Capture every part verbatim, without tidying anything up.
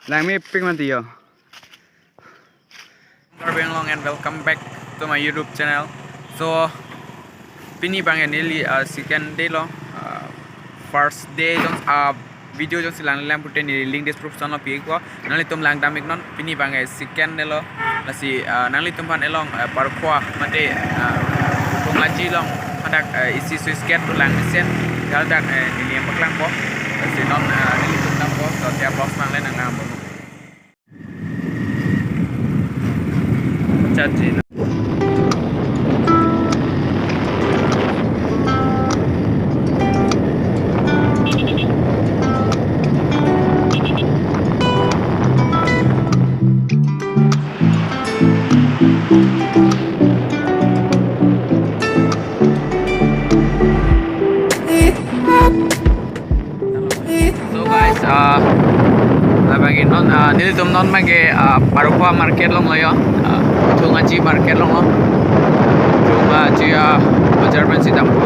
Langmepik mati yo. Karbi Anglong and welcome back to my YouTube channel. So, pini abang neli, uh, second day lo. Uh, first day jong, uh, video jongsi lang lang pute neli link description lo pi-ikpo. Nanglitum langdam-iknon, pini abang second day lo. Lasi, uh, nanglitum aphan along, uh, Parkhuwa mate, uh, Thongnaji along hadak, uh, isi switch gate pu lang mesen. Hadak, uh, neli nangpaklangpo. Lasi non, uh, nanglitum dampo, so, tia vlogs mang le nang nang. Chachi. So guys, uh, labang ke non, uh, nelitum non abang ke, uh, Parkhuwa market along lo yo, uh, Thongnaji market along lo. Thongnaji, uh, bajar pensi dampo.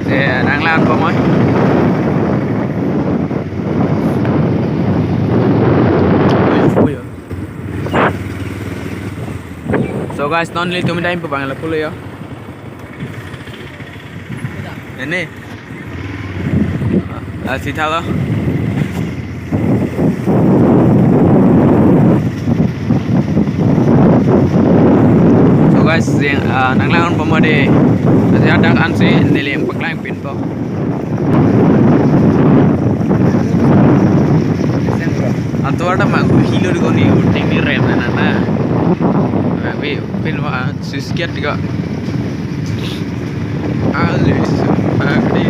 Eh, nang lang po moi. So guys, non nelitum time po abang lapu lo yo. Ini. Ah, sita lo. So guys, yang, ah, nang lang po mo dei. Nanglitum ansi neli nangpaklangpinpo. Atovar ta mang hilo di koni uting ni rem na na. Abi pin wa switch gate di ko. Alis, abi.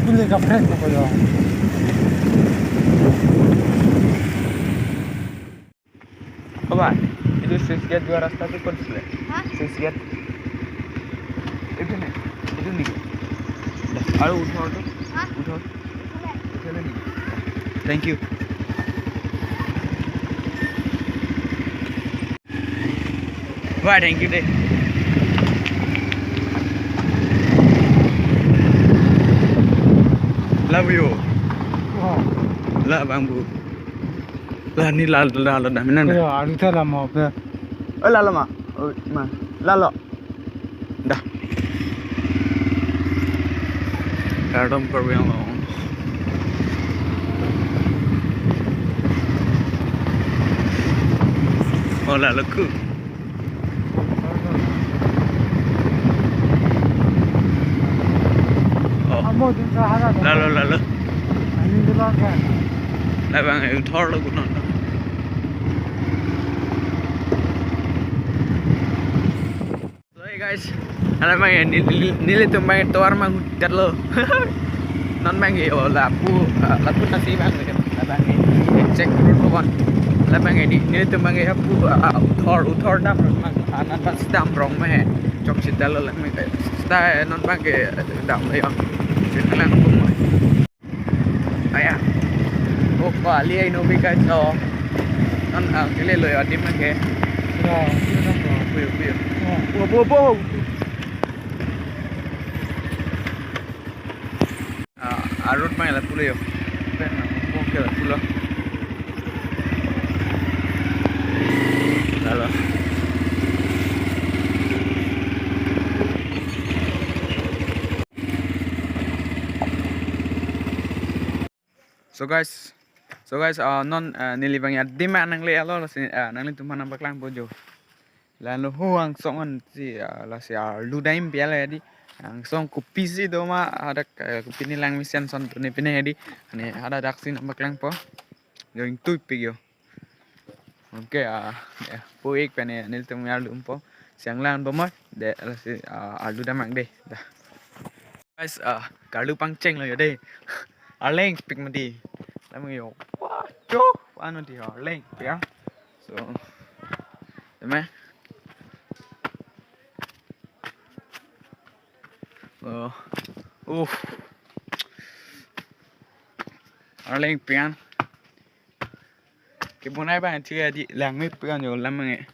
Kule ka friend ko yo. Aba, itu switch gate dua rasta itu kon sile? Hah? Switch gate. Itu nih, itu nih. Dah, ayo uthor tuh. Hah? Uthor. Uthor lagi. Thank you. Wah, thank you deh. Love you. Wah. Lah, Bang Bu. Lah, ni lah, lah, lah, dah, minang dah. Ayo, aru ta lama apa? Oh, lah, lama. Oh, ma. Lah, lo. Dah. Kardom Karbi Anglong. Oh, lah, lo ku. Oh. Lah, lo, lah, lo. Labang, eh, uthor lo kuno. So, hey guys, alam abang, eh, neli, neli, nelitum abang tovar mang hudat lo. Non abang, eh, oh, lapu, ah, lapu nasi abang, eh, labang, eh, check road lo kan. Labang, eh, neli, nelitum abang, eh, lapu, ah, uthor, uthor dam, mang, ah, non abang si dam rong me, eh, chok sita lo lang me, eh, sita, eh, non abang, eh, dam lo yo. Sita lang pun mo. Aya. Oh, ko ali ai no bi guys, oh. Non, ah, kele lo yo, adim ke. Ya, ya, ya. Puyo, puyo. Oh. Puyo, puyo, puyo. Ah, arut mai lapu lo yo. Pen na, oke, lapu lo. Lah, lo. So guys, so guys, ah, non, ah, neli abang adim nangle-et lo, lasi, ah, nanglitum aphan nangpaklangpo jo. Lalo ho angsong ansi, ah, lasi, ah, arlu dam-ik pi ala di. Angsong kopisi do ma, hadak, eh, kopine lang mesen ason tuni pine di. Ani hadak si nangpaklangpo. Jo ingtuipik yo. Oke, ah, ya, pu-ik pen nelitum arlu dampo. Siang lang bomoi, de, lasi, ah, arlu dam-ik dei. Dah. Guys, ah, karlu pangchenglo yo dei. Arleng pik mati. Lam yo. Wah, cho. Anu di arleng pik ya. So, eme. Oh. Uh. Arleng pik an. Kebonai abang thik hedi, langmepik an yo lam nge.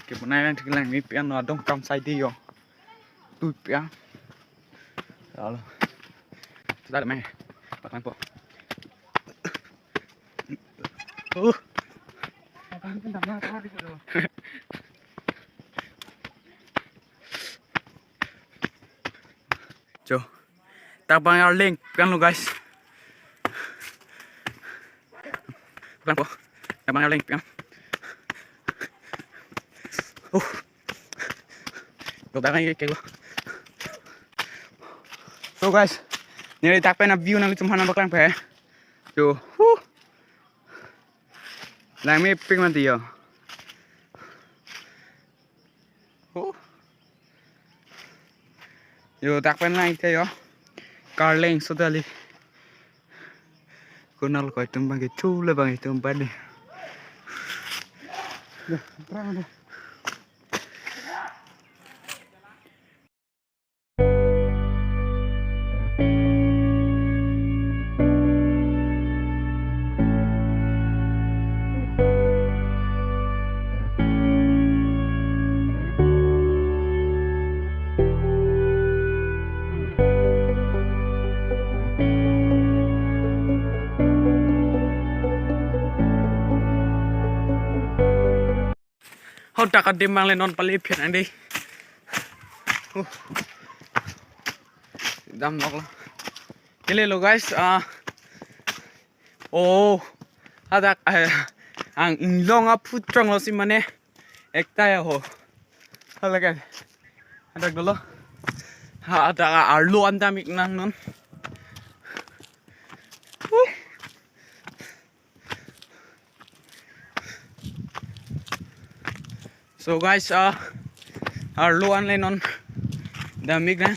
Kebonai abang thik langmepik an, adong kam sai di yo. Tupik an. Alo. Sudah deh, meh. Patang po. Uh. Cho. Dak abang arleng pik an lo, guys. Pik an po. Dak abang arleng pik an. Uh. Lo dak abang ke lo. So guys, neli dak pen a-view nanglitum aphan nangpaklang pe. Yo. Huh. Langmepik mati yo. Oh. Yo, dak pen lang ke yo. Karleng sodali. Konal ko itum abang ke chule abang itum abang ni. Dah, terang dah. Hadak adim abang le non pale phian ang dei. Uh. Damlok lo. Kele lo guys, ah. Oh. Hadak, ah, ang inglong aphu chonglo si mane. Ekta ya ho. Hala ke. Hadak dolo. Ha, hadak arlo an dam-ik nang non. Uh. So guys, ah, arlo an le non dam-ik nang.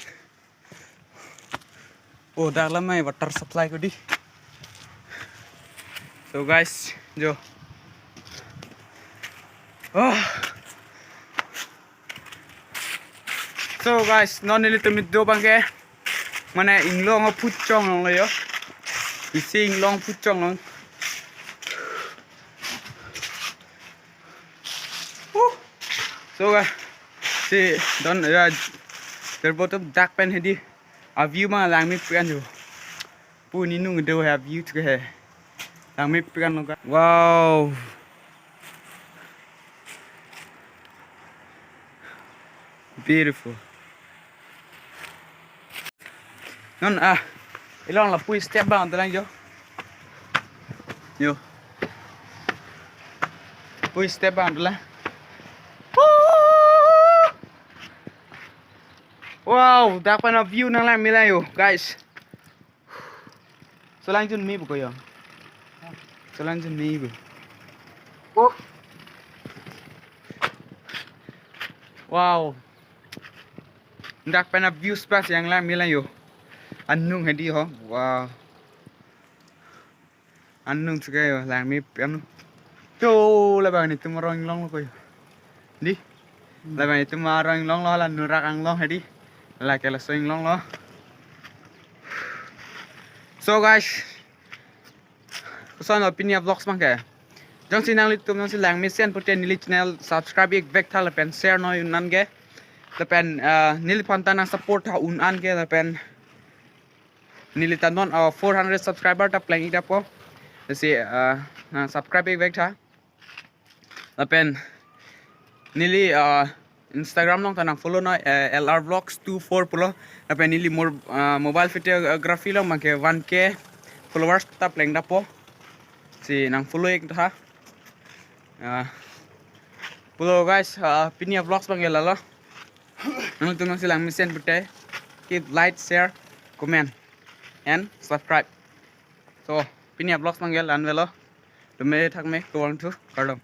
Oh, dak lam mai water supply ko dei. So guys, jo. Oh. So guys, non nelitum do abang ke. Mane inglong aphu chonglong lo yo. Isi inglong aphu chonglong. Uh. So guys, si don ya, terbotum dak pen hedi. A-view abang langmepik an yo. Pu ni nung do he a-view tu he. Langmepik an lo ka. Wow. Beautiful. Non ah, ilong lapu step abang dolang yo. Yo. Pu step abang dolang. Wow, dak pen a-view nanglang milang yo, guys. Solang jun mi buko yo. Solang jun mi bu. Oh. Wow. Dak pen a-view spas yang lang milang yo. Anung hedi ho. Wow. Anung suka yo langmepik an. Cho, labang netum arong inglong lo ko yo. Dei. Labang netum arong inglong lo, la nurak anglong hedi. La ke laso inglong lo. So guys, koson lo pini a-vlogs abang ke. Jongsi nanglitum jongsi langmesen pute neli channel subscribe ik vek tha lapen share noi un-an ke. Lapen, ah, neliphan ta nang support tha un-an ke lapen neli ta non, ah, four hundred subscriber ta pleng ik dapo. Lasi, ah, nang subscribe ik vek tha. Lapen neli, ah, Instagram along ta nang follow noi, eh, L R Vlogs two four pulo. Lapen neli mor-, ah, mobile photography along abang ke one K followers ta pleng dapo. Si nang follow ik tha. Ah, pulo guys, ah, pini a-vlogs abang ke lalo. Nangtum jongsi langmesen pute, keep like, share, comment, and subscribe. So, pini a-vlogs abang ke la-an avelo. Tumi thak me, kardom.